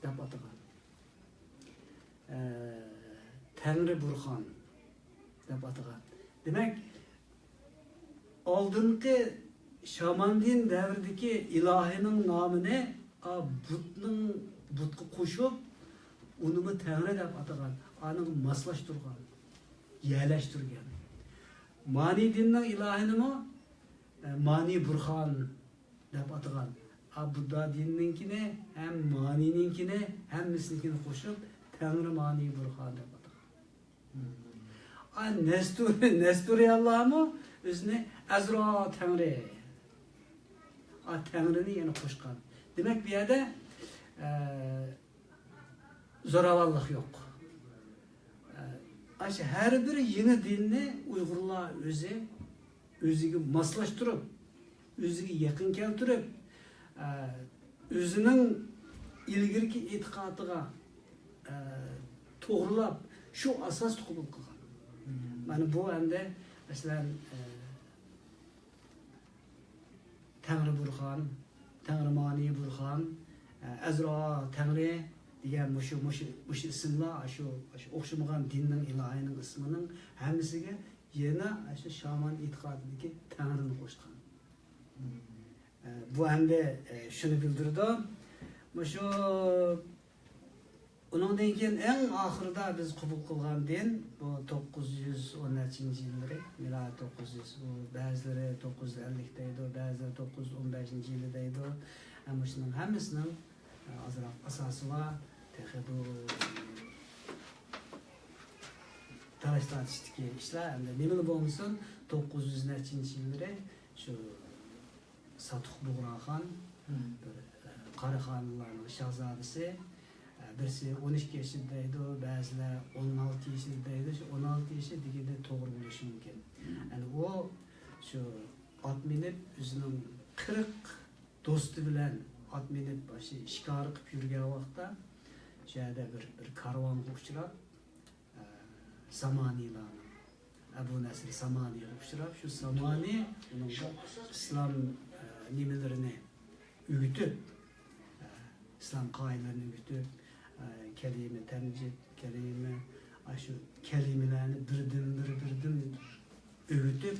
دەپ ئاتىغان. ئە، تەڭرى بۇرھان دەپ ئاتىغان. دېمەك، ئالدىنقى شاماندىن دەۋرىدىكى ئىلاھىنىڭ نامىنى، ئا، بۇتنىڭ، بۇتقا قوشۇپ، ئۇنىمۇ تەڭرى دەپ ئاتىغان، ئانىڭ ماسلاشتۇرغان، يەلەشتۈرگەن. مانى دىننىڭ ئىلاھىنىمۇ، ئە، مانى بۇرھان دەپ ئاتىغان. ئا، بۇددا دىنىنىڭكىنى ھەم مانىنىڭكىنى، ھەممىسىنىڭكىنى قوشۇپ، تەڭرى مانى بۇرھان دەپ ئاتىغان. ئا، نەستۇر-، نەستۇرىيانلارمۇ ئۆزىنى ئەزرا تەڭرى، ئا، تەڭرىنى يەنە قوشقان. دېمەك، بۇ يەردە، ئە، زوراۋانلىق يوق. ئە، ئاشۇ ھەر بىر يېڭى دىننى ئۇيغۇرلار ئۆزى، ئۆزىگە ماسلاشتۇرۇپ، ئۆزىگە يېقىن كەلتۈرۈپ، ئە، ئۆزىنىڭ ئىلگىرىكى ئېتىقادىغا، ئە، توغرىلاپ، شۇ ئاساستا قوبۇل قىلغان. مانا بۇ ئەمدى، مەسىلەن، ئە، تەڭرى بۇرھان، تەڭرىمانى بۇرھان، ئە، ئەزرا تەڭرى دېگەن مۇشۇ، مۇشۇ، مۇشۇ ئىسىملار، شۇ، شۇ ئوخشىمىغان دىننىڭ ئىلاھىنىڭ ئىسمىنىڭ ھەممىسىگە يەنە شۇ شامان ئېتىقادىدىكى تەڭرىنى قوشقان. ئە، بۇ ئەمدى، ئە، شۇنى بىلدۈرىدۇ. مۇشۇ ئۇنىڭدىن كېيىن ئەڭ ئاخىرىدا بىز قوبۇل قىلغان دىن، بۇ توققۇز يۈز ئون نەچچىنچى يىللىرى، مىلادىي توققۇز يۈز، بۇ بەزىلىرى توققۇز يۈز ئەللىك دەيدۇ، بەزىلىرى توققۇز يۈز ئون بەشىنچى يىلى دەيدۇ. ھەم مۇشۇنىڭ ھەممىسىنىڭ، ئە، ئازراق ئاساسى بار. تېخى بۇ تالاش تارتىشتىكى ئىشلار، ئەمدى نېمىلا بولمىسۇن، توققۇز يۈز نەچچىنچى يىللىرى شۇ ساتۇق بۇغراخان، بىر، ئە، قاراخانلارنىڭ شاھزادىسى، ئە، بىرسى ئون ئىككى ياشىدا دەيدۇ، بەزىلەر ئون ئالتە ياشىدا دەيدۇ. شۇ ئون ئالتە ياشى دېگىنى توغرا بولۇشى مۇمكىن. ئەمدى ئۇ شۇ ئات مىنىپ، ئۆزىنىڭ قىرىق دوستى بىلەن ئات مىنىپ، شىكار قىلىپ يۈرگەن ۋاقىتتا، شۇ يەردە بىر، بىر كارۋانغا ئۇچراپ، ئە، سامانىيلارنىڭ، ئەبۇ نەسىر سامانىيغا ئۇچراپ، شۇ سامانى ئۇنىڭغا ئىسلام، ئە، نېمىلىرىنى ئۆگىتىپ، ئە، ئىسلام قائىدىلىرىنى ئۆگىتىپ، ئە، كەلىمە تەمجىد، كەلىمە، ئاشۇ كەلىمىلەرنى بىردىنبىر، بىردىن ئۆگىتىپ،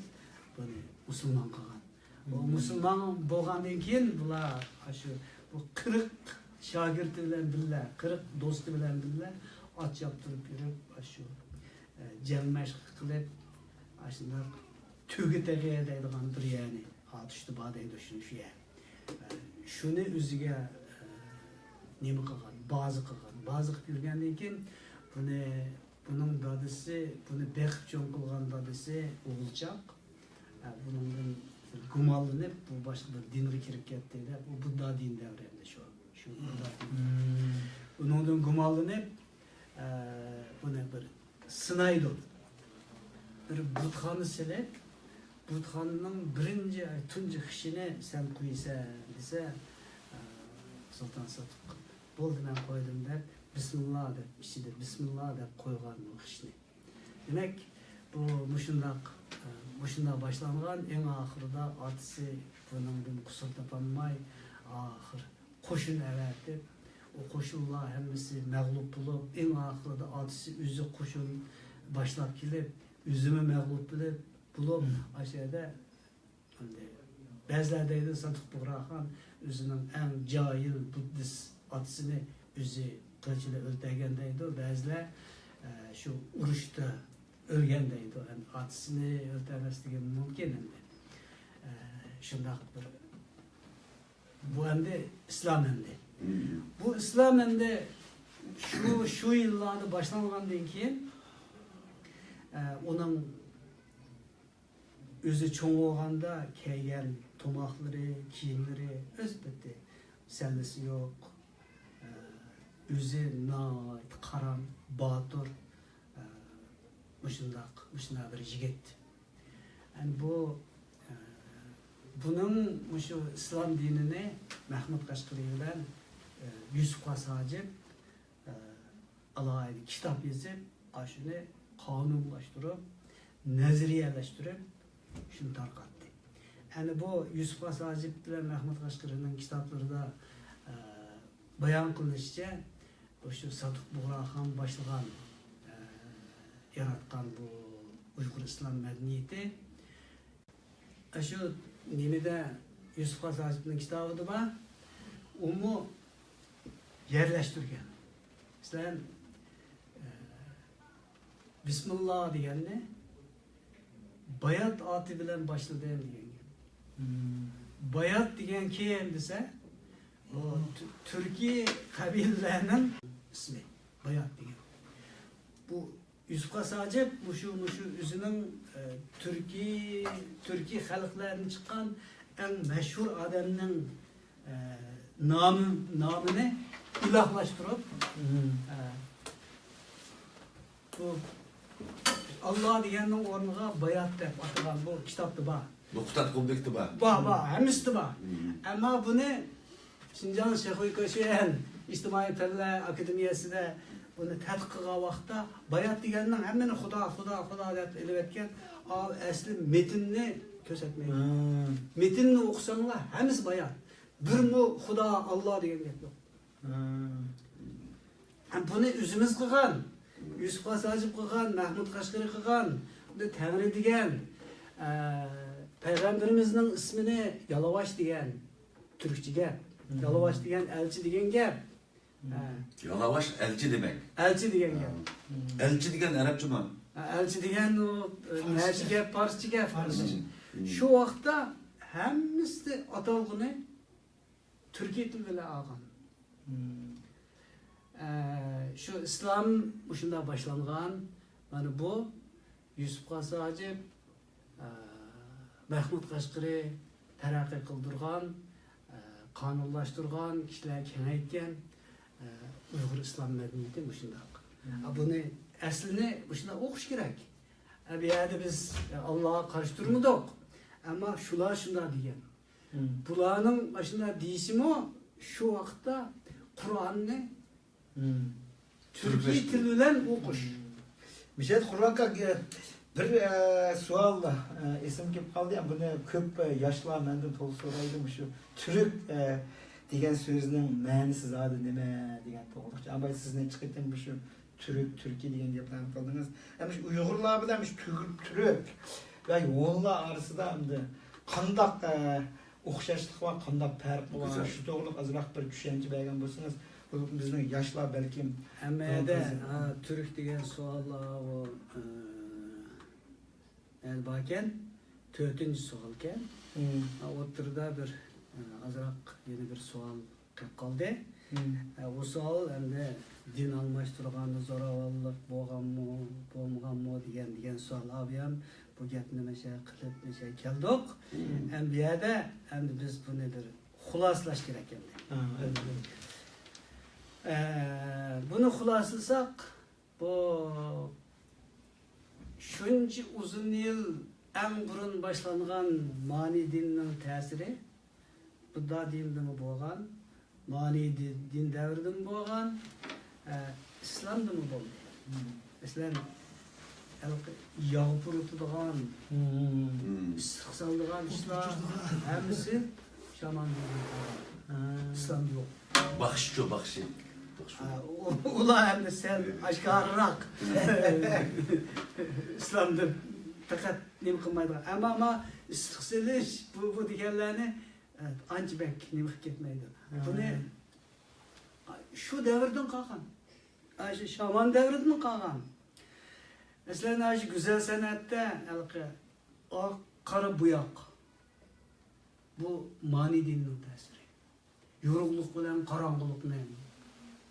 بۇنى مۇسۇلمان قىلغان. بۇ مۇسۇلمان بولغاندىن كېيىن بۇلار ئاشۇ بۇ قىرىق شاگىرتى بىلەن بىللە، قىرىق دوستى بىلەن بىللە ئات چاپتۇرۇپ يۈرۈپ، ئاشۇ، ئە، جەڭ مەشىق قىلىپ، ئاشۇنداق تۆگە تېغى دەيدىغان بىر يەرنى، ئاتۇشتا بار دەيدۇ شۇ، شۇ يەر. ئە، شۇنى ئۆزىگە، ئە، نېمە قىلغان، بازا قىلغان. بازا قىلىپ يۈرگەندىن كېيىن بۇنى بۇنىڭ دادىسى، بۇنى بېقىپ چوڭ قىلغان دادىسى ئوغۇلچاق. ئە، بۇنىڭدىن گۇمانلىنىپ، بۇ باشقا بىر دىنغا كىرىپ كەتتى دەپ، ئۇ بۇددا دىنى دەۋرىدە شۇ، شۇ بۇددا دىنى. ئۇنىڭدىن گۇمانلىنىپ، ئە، بۇنى بىر سىنايدۇ. بىر بۇتخانا سېلىپ، بۇتخانىنىڭ بىرىنچى، تۇنجى خىشىنى سەن قۇيىسەن دېسە، ئە، سۇلتان ساتۇق، بولدى، مەن قويدۇم دەپ، بىسمىللا دەپ، ئىچىدە بىسمىللا دەپ قويغان بۇ خىشنى. دېمەك، بۇ مۇشۇنداق، ئە، مۇشۇنداق باشلانغان، ئەڭ ئاخىرىدا ئاتىسى بۇنىڭدىن قۇسۇر تاپالماي، ئاخىر قوشۇن ئەۋەتىپ، ئۇ قوشۇنلار ھەممىسى مەغلۇپ بولۇپ، ئەڭ ئاخىرىدا ئاتىسى ئۆزى قوشۇن باشلاپ كېلىپ، ئۆزىمۇ مەغلۇپ بولۇپ، بولۇپ، ئاشۇ يەردە ئەمدى بەزىلەر دەيدۇ، ساتۇق بۇغراخان ئۆزىنىڭ ئەڭ جاھىل بۇددىست ئاتىسىنى ئۆزى قىلىچ بىلەن ئۆلتۈرگەن دەيدۇ. بەزىلەر، ئە، شۇ ئۇرۇشتا ئۆلگەن دەيدۇ. ئەمدى ئاتىسىنى ئۆلتۈرمەسلىكى مۇمكىن ئەمدى. ئە، شۇنداق بىر، بۇ ئەمدى ئىسلام ئەمدى. بۇ ئىسلام ئەمدى شۇ، شۇ يىللاردا باشلانغاندىن كېيىن، ئە، ئۇنىڭ ئۆزى چوڭ بولغاندا كىيگەن تۇماقلىرى، كىيىملىرى ئۆز پېتى، سەللىسى يوق. ئۆزى ناھايىتى قارام، باتۇر، مۇشۇنداق، مۇشۇنداق بىر يىگىت. ئەمدى بۇ، بۇنىڭ مۇشۇ ئىسلام دىنىنى مەھمۇد قەشقىرى بىلەن يۈسۈپ خاس ھاجىپ ئالاھىدە كىتاب يېزىپ، ئاشۇنى قانۇنلاشتۇرۇپ، نەزەرىيەلەشتۈرۈپ، شۇنى تارقاتتى. ئەنە بۇ يۈسۈپ خاس ھاجىپ بىلەن مەھمۇد قەشقىرىنىڭ كىتابلىرىدا، ئە، بايان قىلىنىشىچە، مۇشۇ ساتۇق بۇغراخان باشلىغان، ئە، ياراتقان بۇ ئۇيغۇر ئىسلام مەدەنىيىتى، ئاشۇ نېمىدە، يۈسۈپ خاس ھاجىپنىڭ كىتابىدا بار، ئۇمۇ يەرلەشتۈرگەن. مەسىلەن، ئە، بىسمىللا دېگەننى بايات ئاتى بىلەن باشلىدىم دېگەن گەپ. بايات دېگەن كىم دېسە، بۇ تۈ-، تۈركىي قەبىلىلەرنىڭ ئىسمى، بايات دېگەن. بۇ يۈسۈپ خاس ھاجىپ مۇشۇ، مۇشۇ ئۆزىنىڭ، ئە، تۈركىي، تۈركىي خەلقلەردىن چىققان ئەڭ مەشھۇر ئادەمنىڭ، ئە، نامى، نامىنى ئىلاھلاشتۇرۇپ، ئە، بۇ ئاللا دېگەننىڭ ئورنىغا بايات دەپ ئاتىغان بۇ كىتابتا بار. نۇقتات قۇملۇقتا بار. بار، بار، ھەممىسىدە بار. ئەمما بۇنى شىنجاڭ شېخۇيكوشيەن ئىجتىمائىي پەنلەر ئاكادېمىيەسىدە بۇنى تەتقىق قىلغان ۋاقىتتا بايات دېگەننىڭ ھەممىنى خۇدا، خۇدا، خۇدا دەپ ئېلىۋەتكەن، ئا، ئەسلى مېتىننى كۆرسەتمەيدۇ. مېتىننى ئوقۇساڭلار ھەممىسى بايات. بىرمۇ خۇدا، ئاللا دېگەن گەپ يوق. ھە، بۇنى ئۆزىمىز قىلغان، يۈسۈپ خاس ھاجىپ قىلغان، مەھمۇد قەشقىرى قىلغان، بۇنى تەڭرى دېگەن، ئە، پەيغەمبىرىمىزنىڭ ئىسمىنى يالىۋاش دېگەن، تۈركچە گەپ. يالىۋاش دېگەن ئەلچى دېگەن گەپ. ھە. يالاۋاش ئەلچى دېمەك. ئەلچى دېگەن گەپ. ئەلچى دېگەن ئەرەبچىمۇ؟ ھە، ئەلچى دېگەن ئۇ، ئە، نەچچە گەپ، پارسچە گەپ. شۇ ۋاقىتتا ھەممىسى ئاتالغۇنى تۈركىي تىل بىلەن ئالغان. ئە، شۇ ئىسلام مۇشۇنداق باشلانغان. مانا بۇ يۈسۈپ خاس ھاجىپ، ئە، مەھمۇد قەشقىرى تەرەققىي قىلدۇرغان، ئە، قانۇنلاشتۇرغان، كىشىلەرگە كېڭەيتكەن، ئە، ئۇيغۇر ئىسلام مەدەنىيىتى مۇشۇنداق. ئە، بۇنى ئەسلىنى مۇشۇنداق ئوقۇش كېرەك. ئە، بۇ يەردە بىز، ئە، ئاللاغا قارشى تۇرمىدۇق. ئەمما شۇلار شۇنداق دېگەن. بۇلارنىڭ ئاشۇنداق دېيىشىمۇ شۇ ۋاقىتتا قۇرئاننى تۈركىي تىل بىلەن ئوقۇش. مىشەت قۇربان ئاكا، بىر، ئە، سوئال، ئە، ئېسىمگە كېلىپ قالدى. بۇنى كۆپ، ئە، ياشلار مەندىن تولا سورايدۇ، مۇشۇ تۈرك، ئە، دېگەن سۆزنىڭ مەنىسى زادى نېمە دېگەن توغرىلىق. ئەمما سىزنى چىقىتىم مۇشۇ تۈرك، تۈركىي دېگەن گەپلەرنى قىلدىڭىز. ئەمما شۇ ئۇيغۇرلار بىلەن مۇشۇ تۈرك، تۈرك ۋە ھونلار ئارىسىدا ئەمدى قانداق، ئە، ئوخشاشلىق بار، قانداق پەرق بار؟ شۇ توغرىلىق ئازراق بىر چۈشەنچە بەرگەن بولسىڭىز، بۇ بىزنىڭ ياشلار بەلكىم ھەممە يەردە، ھە، تۈرك دېگەن سوئال، ئۇ، ئە، نەدە باركەن؟ تۆتىنچى سوئالكەن. ھە، ئوتتۇرىدا بىر، ئە، ئازراق يەنە بىر سوئال قېلىپ قالدى. ئە، ئۇ سوئال ئەمدى دىن ئالماشتۇرغاندا زوراۋانلىق بولغانمۇ، بولمىغانمۇ دېگەن، دېگەن سوئال. ئاۋۇ يەم بۇ گەپنى مەشە قىلىپ، مەشە كەلدۇق. ئەمدى بۇ يەردە ئەمدى بىز بۇنى بىر خۇلاسىلاش كېرەك ئەمدى. ئە، بۇنى خۇلاسىلىساق، بۇ شۇنچە ئۇزۇن يىل ئەڭ بۇرۇن باشلانغان مانى دىننىڭ تەسىرى بۇددا دىنىدىمۇ بولغان، مانى دىن، دىن دەۋرىدىمۇ بولغان، ئە، ئىسلامدىمۇ بولدى. مەسىلەن، ھېلىقى ياغ پۇرىتىدىغان، ئىسسىق سالىدىغان ئىشلار ھەممىسى شامان دىنىدىن قالغان. ئىسلامدا يوق. باخشىچۇ، باخشى. باخشى. ئا، ئۇ-، ئۇلار ئەمدى سەل ئاشكارىراق. ئىسلامدا پەقەت نېمە قىلمايدىغان. ئەمما، ئەمما ئىسسىق سېلىش، بۇ، بۇ دېگەنلەرنى، ئە، ئانچە بەك نېمە قىلىپ كەتمەيدۇ. بۇنى شۇ دەۋردىن قالغان. ئاشۇ شامان دەۋرىدىن قالغان. مەسىلەن، ئاشۇ گۈزەل سەنئەتتە ھېلىقى ئاق، قارا بوياق. بۇ مانى دىننىڭ تەسىرى. يورۇقلۇق بىلەن قاراڭغۇلۇقنى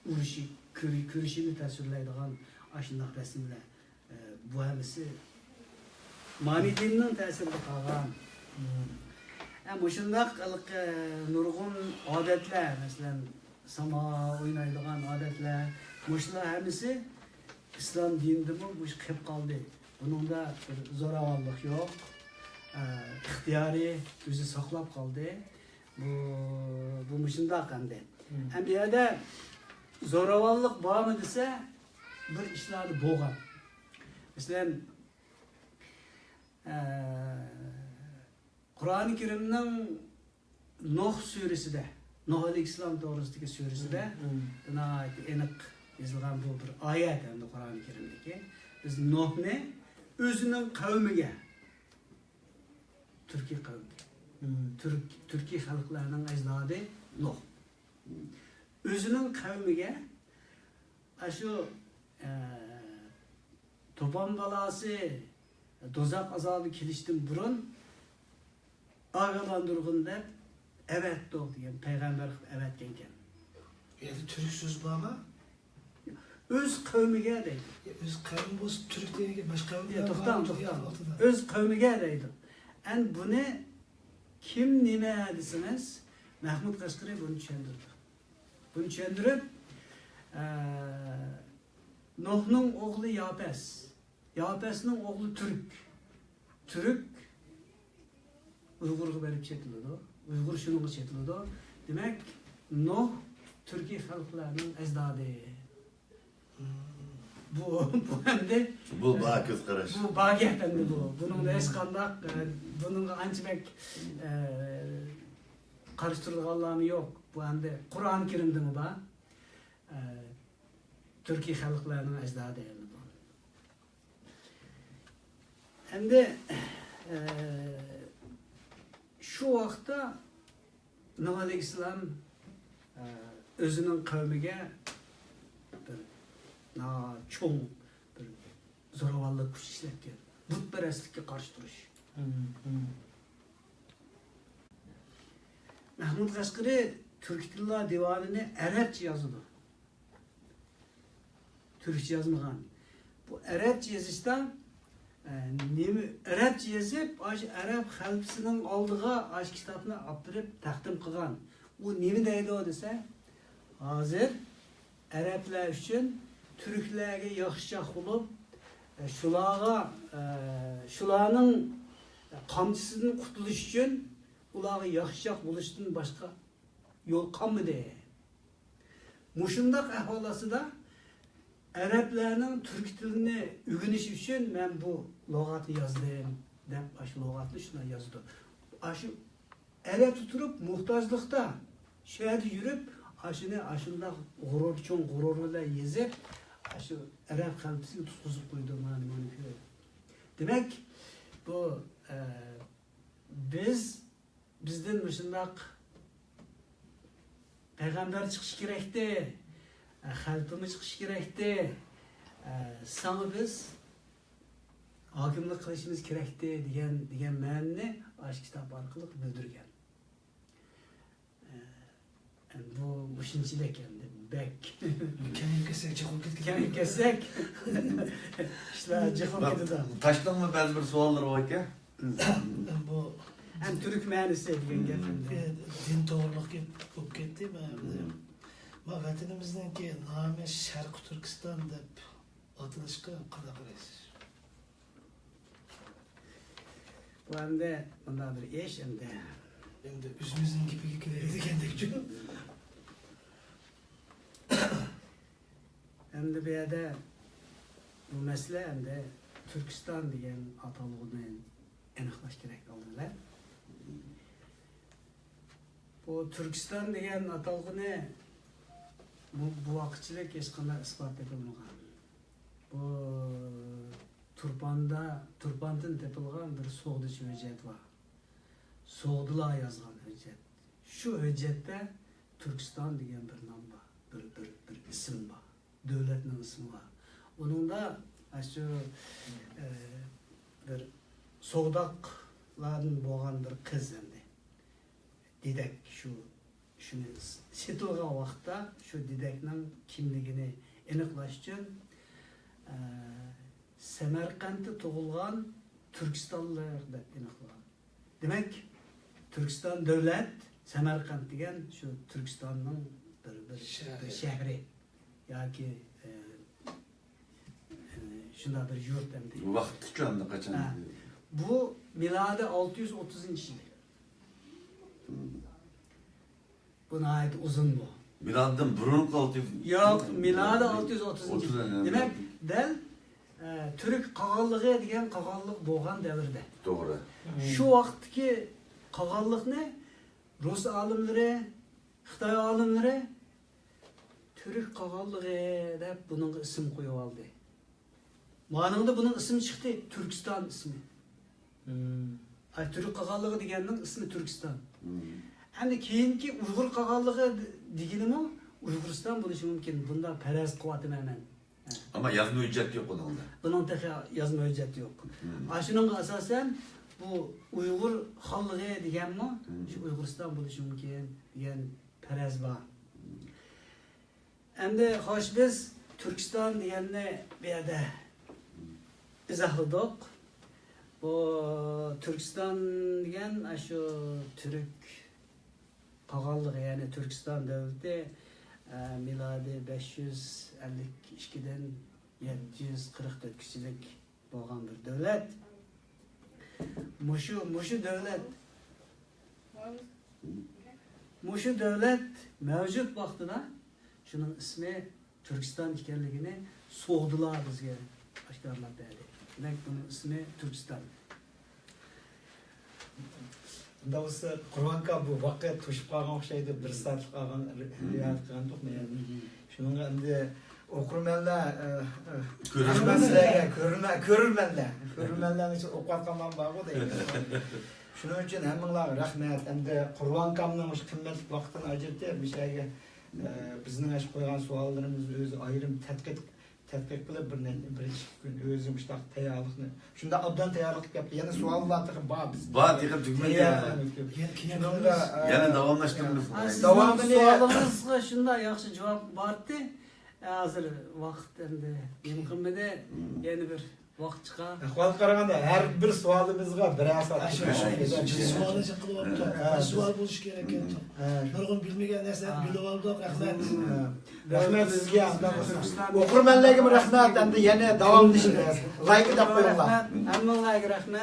ئۇرۇشى، كۈرى-، كۈرىشىنى تەسۋىرلەيدىغان ئاشۇنداق رەسىملەر، ئە، بۇ ھەممىسى مانى دىننىڭ تەسىرىدە قالغان. ئە، مۇشۇنداق ھېلىقى نۇرغۇن ئادەتلەر، مەسىلەن، ساما ئوينايدىغان ئادەتلەر، مۇشۇلار ھەممىسى ئىسلام دىنىدىمۇ مۇشۇ قېلىپ قالدى. بۇنىڭدا بىر زوراۋانلىق يوق، ئە، ئىختىيارىي ئۆزى ساقلاپ قالدى. بۇ، بۇ مۇشۇنداق ئەمدى. ئەمدى بۇ يەردە زوراۋانلىق بارمۇ دېسە، بىر ئىشلاردا بولغان. مەسىلەن، ئە، قۇرئانى كەرىمنىڭ نۇھ سۈرىسىدە، نۇھ ئەلەيھىسسالام توغرىسىدىكى سۈرىسىدە ناھايىتى ئېنىق يېزىلغان بۇ بىر ئايەت ئەمدى قۇرئانى كەرىمدىكى. بىز نۇھنى ئۆزىنىڭ قەۋمىگە، تۈركىي قەۋمگە، تۈرك، تۈركىي خەلقلەرنىڭ ئەجدادى نۇھ. ئۆزىنىڭ قەۋمىگە ئاشۇ، ئە، توپان بالاسى، دوزاخ ئازابى كېلىشتىن بۇرۇن ئاگاھلاندۇرغىن دەپ ئەۋەتتۇق دېگەن، پەيغەمبەر قىلىپ ئەۋەتكەنكەن. ئۇ يەردە تۈرك سۆزى بارمۇ؟ ئۆز قەۋمىگە دەيدۇ. يا، ئۆز قەۋمى بولسا تۈرك دېگەن گەپ، باشقا قەۋم يا، بىلەن توختاڭ، بار، توختاڭ. يا، توختاڭ. ئۆز قەۋمىگە دەيدۇ. ئەمدى بۇنى كىم نېمە دېسىڭىز، مەھمۇد قەشقىرى بۇنى چۈشەندۈردى. بۇنى چۈشەندۈرۈپ، ئە، نۇھنىڭ ئوغلى ياپەس. ياپەسنىڭ ئوغلى تۈرك. تۈرك ئۇيغۇرغا بېرىپ چېتىلىدۇ. ئۇيغۇر شۇنىڭغا چېتىلىدۇ. دېمەك، نۇھ تۈركىي خەلقلەرنىڭ ئەجدادى. بۇ، بۇ ئەمدى، بۇ بار كۆز قاراش. بۇ بار گەپ ئەمدى بۇ. بۇنىڭدا ھېچقانداق، ئە، بۇنىڭغا ئانچە بەك، ئە، قارشى تۇرىدىغانلارمۇ يوق. بۇ ئەمدى قۇرئان كەرىمدىمۇ بار. ئە، تۈركىي خەلقلەرنىڭ ئەجدادى ئەمدى بۇ. ئەمدى، ئە، شۇ ۋاقىتتا نۇھ ئەلەيھىسسالام، ئە، ئۆزىنىڭ قەۋمىگە بىر ناھايىتى چوڭ بىر زوراۋانلىق كۈچ ئىشلەتكەن. بۇتپەرەسلىككە قارشى تۇرۇش. مەھمۇد قەشقىرى تۈركىي تىللار دىۋانىنى ئەرەبچە يازىدۇ. تۈركچە يازمىغان. بۇ ئەرەبچە يېزىشتا، ئە، نېمە، ئەرەبچە يېزىپ، ئاشۇ ئەرەب خەلپىسىنىڭ ئالدىغا ئاشۇ كىتابنى ئاپىرىپ تەقدىم قىلغان. ئۇ نېمە دەيدۇ دېسە، ھازىر ئەرەبلەر ئۈچۈن تۈركلەرگە ياخشىچاق بولۇپ، ئە، شۇلارغا، ئە، شۇلارنىڭ قامچىسىدىن قۇتۇلۇش ئۈچۈن ئۇلارغا ياخشىچاق بولۇشتىن باشقا يول قالمىدى. مۇشۇنداق ئەھۋال ئاستىدا ئەرەبلەرنىڭ تۈرك تىلىنى ئۆگىنىشى ئۈچۈن مەن بۇ لۇغەتنى يازدىم، دەپ ئاشۇ لۇغەتنى شۇنداق يازىدۇ. ئاشۇ ئەرەبتە تۇرۇپ موھتاجلىقتا، شەھەردە يۈرۈپ، ئاشۇنى ئاشۇنداق غۇرۇر، چوڭ غۇرۇر بىلەن يېزىپ، ئاشۇ ئەرەب خەلپىسىگە تۇتقۇزۇپ قويدۇم، مانا مانا كۆر. دېمەك، بۇ، ئە، بىز بىزدىن مۇشۇنداق پەيغەمبەر چىقىشى كېرەكتى، خەلپىمۇ چىقىشى كېرەكتى، ساڭا بىز ھاكىملىق قىلىشىمىز كېرەكتى دېگەن، دېگەن مەنىنى ئاشۇ كىتاب ئارقىلىق بىلدۈرگەن. بۇ مۇشۇنچىلىك ئەمدى، بەك. كېڭىيىپ كەتسەك جىق بولۇپ كېتىدۇ. كېڭىيىپ كەتسەك ئىشلار جىق بولۇپ كېتىدۇ. تاشنىڭمۇ بەزى بىر سوئاللىرى بار ئىكەن. بۇ ھەم تۈرك مەنىسى دېگەن گەپ ئەمدى. دىن توغرىلىق گەپ بولۇپ كەتتى. ما ۋەتىنىمىزنىڭكى نامى شەرقىي تۈركىستان دەپ ئاتىلىشقا قانداق قارايسىز؟ بۇ ئەمدى مۇنداق بىر ئىش ئەمدى. ئەمدى ئۆزىمىزنىڭ گېپىگە كېلەيلى دېگەندەك. ئەمدى بۇ يەردە بۇ مەسىلە ئەمدى تۈركىستان دېگەن ئاتالغۇنى ئېنىقلاش كېرەك ئالدى بىلەن. بۇ تۈركىستان دېگەن ئاتالغۇنى بۇ، بۇ ۋاقىتچىلىك ھېچقانداق ئىسپات تېپىلمىغان. بۇ تۇرپاندا، تۇرپاندىن تېپىلغان بىر سوغدىچە ھۆججەت بار. سوغدىلار يازغان ھۆججەت. شۇ ھۆججەتتە تۈركىستان دېگەن بىر نام بار، بىر، بىر، بىر ئىسىم بار. دۆلەتنىڭ ئىسمى بار. ئۇنىڭدا ئاشۇ، ئە، بىر سوغداقلاردىن بولغان بىر قىز ئەمدى. دېدەك شۇ، شۇنى سېتىلغان ۋاقىتتا شۇ دېدەكنىڭ كىملىكىنى ئېنىقلاش ئۈچۈن، ئە، سەمەرقەنتتە تۇغۇلغان تۈركىستانلىق دەپ ئېنىقلىغان. دېمەك، تۈركىستان دۆلەت، سەمەرقەنت دېگەن شۇ تۈركىستاننىڭ بىر، بىر، شەھىرى. بىر شەھىرى ياكى، ئە، ئە، شۇنداق بىر يۇرت ئەمدى. ۋاقىتلىقچۇ ئەمدى قاچان؟ ھە. بۇ مىلادىي ئالتە يۈز ئوتتۇزىنچى يىلى. بۇ ناھايىتى ئۇزۇن بۇ. مىلادتىن بۇرۇنقى ئالتە يۈز. ياق، مىلادىي ئالتە يۈز ئوتتۇزىنچى. ئوتتۇز، دېمەك، دەل، ئە، تۈرك قاغانلىقى دېگەن قاغانلىق بولغان دەۋردە. توغرا. شۇ ۋاقىتتىكى قاغانلىقنى رۇس ئالىملىرى، خىتاي ئالىملىرى تۈرك قاغانلىقى دەپ بۇنىڭغا ئىسىم قويۇۋالدى. مانىڭدا بۇنىڭ ئىسمى چىقتى، تۈركىستان ئىسمى. ئاي، تۈرك قاغانلىقى دېگەننىڭ ئىسمى تۈركىستان. ئەمدى كېيىنكى ئۇيغۇر قاغانلىقى دېگىنىمۇ ئۇيغۇرىستان بولۇشى مۇمكىن. بۇنداق پەرەز قىلىۋاتىمەن مەن. ئەمما يازما ھۆججەت يوق بۇنىڭدا. بۇنىڭ تېخى يازما ھۆججەت يوق. ئاشۇنىڭغا ئاساسەن بۇ ئۇيغۇر خانلىقى دېگەنمۇ شۇ ئۇيغۇرىستان بولۇشى مۇمكىن دېگەن پەرەز بار. ئەمدى خوش، بىز تۈركىستان دېگەننى بۇ يەردە ئىزاھلىدۇق. بۇ تۈركىستان دېگەن ئاشۇ تۈرك قاغانلىقى، يەنى تۈركىستان دۆلىتى، ئە، مىلادىي بەش يۈز ئەللىك ئىككىدىن يەتتە يۈز قىرىق تۆتكىچىلىك بولغان بىر دۆلەت. مۇشۇ، مۇشۇ دۆلەت، مۇشۇ دۆلەت مەۋجۇت ۋاقتىدا ئۇنىڭ ئىسمى تۈركىستان ئىكەنلىكىنى سوغدىلار بىزگە ئاشكارىلاپ بەردى. دېمەك، بۇنىڭ ئىسمى تۈركىستان. ئۇنداق بولسا، قۇربان ئاكا، بۇ ۋاقىت توشۇپ قالغان ئوخشايدۇ، بىر سائەتلىك قالغان رىيازەت قىلغانتۇق. شۇنىڭغا ئەمدى ئوقۇرمەنلەر، ئە، ئە، كۆرۈرمەن. رەھمەت سىلەرگە، كۆرۈرمەن، كۆرۈرمەنلەر. كۆرۈرمەنلەرنىڭ ئىچىدە ئوقۇۋاتقانلار بارغۇ دەيمەن. شۇنىڭ ئۈچۈن ھەممىڭلارغا رەھمەت. ئەمدى قۇربان ئاكامنىڭ مۇشۇ قىممەتلىك ۋاقتىنى ئاجرىتىپ، مۇشۇ يەرگە، ئە، بىزنىڭ ئاشۇ قويغان سوئاللىرىمىزنى ئۆزى ئايرىم تەتقىق، تەتقىق قىلىپ، بىر نەچچە، بىر ئىككى كۈن ئۆزى مۇشۇنداق تەييارلىقنى، شۇنداق ئوبدان تەييارلىق قىلىپ كەپتۇ. يەنە سوئاللار تېخى بار بىزدە. بار، تېخى تۈگىمىدى. تەييارلىقنى ئۆتكۈزۈپ. يەنە كېيىن شۇنىڭغا، ئە، يەنە داۋاملاشتۇرىمىز. ھە، سىزنىڭ داۋامىنى سوئالىڭىزغا شۇنداق ياخشى جاۋاب بار ئىدى. ھازىر ۋاقىت ئەمدى نېمە قىلمىدى. يەنە بىر ۋاقىت چىقار. ئەھۋالغا قارىغاندا، ھەر بىر سوئالىمىزغا بىرەر سائەت. ھە، شۇ، شۇ، شۇ، شۇ، جىق سوئالنى جىق قىلىۋاپتۇ. ھە. بىر سوئال بولۇشى كېرەك ئىكەن. ھە. نۇرغۇن بىلمىگەن نەرسىلەرنى ھە. بىلىۋالدۇق. رەھمەت. ھە. رەھمەت سىزگە. ئوقۇرمەنلەرگىمۇ رەھمەت. ئەمدى يەنە داۋاملىشىمىز. لايك دەپ قويۇڭلار. رەھمەت. ھەممىڭلارغا رەھمەت.